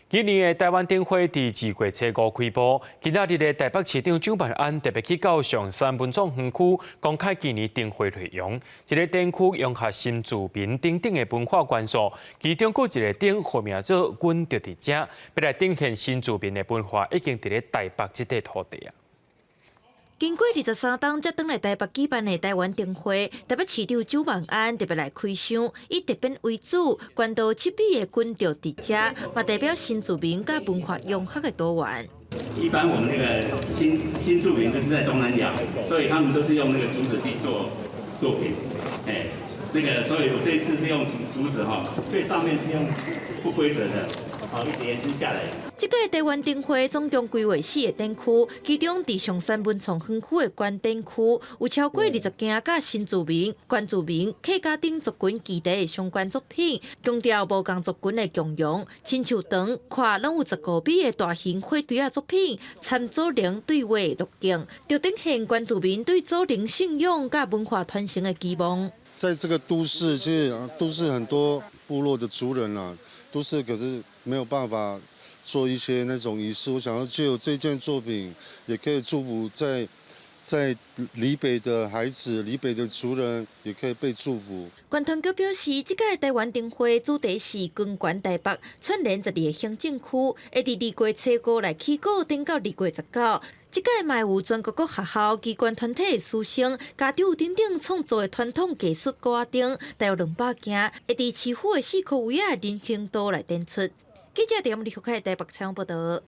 今年的台灣燈會佇二月初五開幕，今仔日的台北市長蔣萬安特別去到象山文創園區公開今年燈會內容。這个展區融合新住民等等的文化元素，其中閣一个燈號名做阮就佇遮，欲來展現新住民的文化已經佇咧台北這塊土地啊。經過23冬才轉來台北舉辦的台灣燈會，台北市長蔣萬安特別來開箱，以特變為主，關渡七美的阮就佇遮，嘛代表新住民佮文化融合的多元。一般我們那個新住民就是在東南亞，所以他們都是用那個竹子去做作品，哎，那個所以我這一次是用竹子哈，最上面是用不規則的，好，一直延伸下來。這屆台灣燈會總共規劃四個展區，其中佇象山文創園區的關展區有超過20件佮新住民、原住民、客家等族群議題的相關作品，強調無仝族群的共融，親像長、寬攏有15米的大型火堆仔作品，參祖靈對話路徑，著展現原住民對祖靈信仰佮文化傳承的期望。在這個都市，其實都市很多部落的族人啊，都市可是沒有辦法做一些那種儀式。我想要借由這件作品，也可以祝福在里北的孩子、里北的族人，也可以被祝福。觀團局表示，這屆台灣燈會主題是光環台北，串聯12個行政區，會佇二月初五來起鼓，展到2月19。這屆嘛有全國各學校、機關團體的師生、家長等等創作的傳統藝術鼓仔燈，大約200件，會佇市府的四箍圍仔人行道來展出。記者陳立福台北採訪報道。